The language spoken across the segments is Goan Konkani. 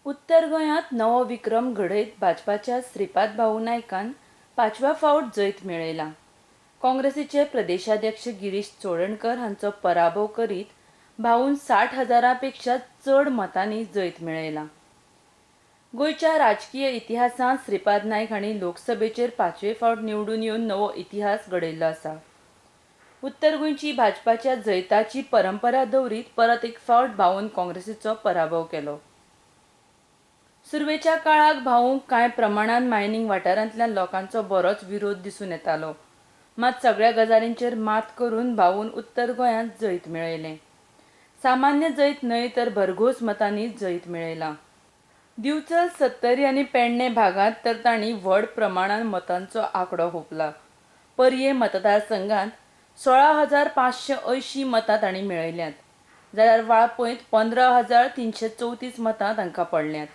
उत्तर गोंयांत नवो विक्रम घडयत भाजपाच्या श्रीपाद भाऊ नायकान पांचव्या फावट जैत मेळयलां. काँग्रेसीचे प्रदेशाध्यक्ष गिरीश चोडणकर हांचो पराभव करीत भाऊन 60 हजारां पेक्षा चड मतांनी जैत मेळयलां. गोंयच्या राजकीय इतिहासांत श्रीपाद नायक हांणी लोकसभेचेर पांचवे फावट निवडून येवन नवो इतिहास घडयल्लो आसा. उत्तर गोंयची भाजपाच्या जैताची परंपरा दवरीत परत एक फावट भाऊन काँग्रेसीचो पराभव केलो. सुरवेच्या काळाक भाऊंक कांय प्रमाणान मायनिंग वाठारांतल्यान लोकांचो बरोच विरोध दिसून येतालो. मात सगळ्या गजालींचेर मात करून भाऊन उत्तर गोंयांत जैत मेळयलें. सामान्य जैत न्हय तर भरघोस मतांनी जैत मेळयलां. दिवचल, सत्तरी आनी पेडणे भागांत तर तांणी व्हड प्रमाणान मतांचो आंकडो हुपला. पर्ये मतदारसंघात 16,580 मतां तांणी मेळयल्यांत. जाल्यार वाळपयत 15,334 मतां तांकां पडल्यांत.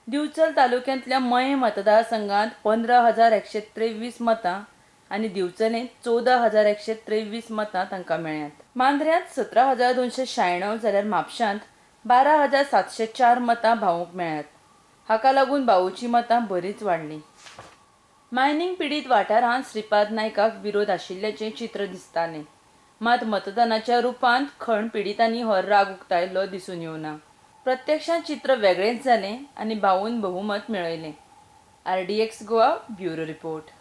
दिवचल तालुक्यांतल्या मयें मतदारसंघात 15,123 मतां आनी दिवचलेंत 14,123 मतां तांकां मेळ्ळ्यांत. मांद्र्यांत 17,296 जाल्यार म्हापशांत 12,704 मतां भाऊंक मेळ्ळ्यांत. हाका लागून भाऊची मतां बरींच वाडलीं. मायनिंग पिडीत वाठारांत श्रीपाद नायकाक विरोध आशिल्ल्याचें चित्र दिसतालें. मात मतदानाच्या रुपांत खण पिडितांनी हो राग उक्तायल्लो दिसून येवना. प्रत्यक्षांत चित्र वेगळेंच जालें आनी भाऊन बहुमत मेळयलें. RDX Goa, bureau report.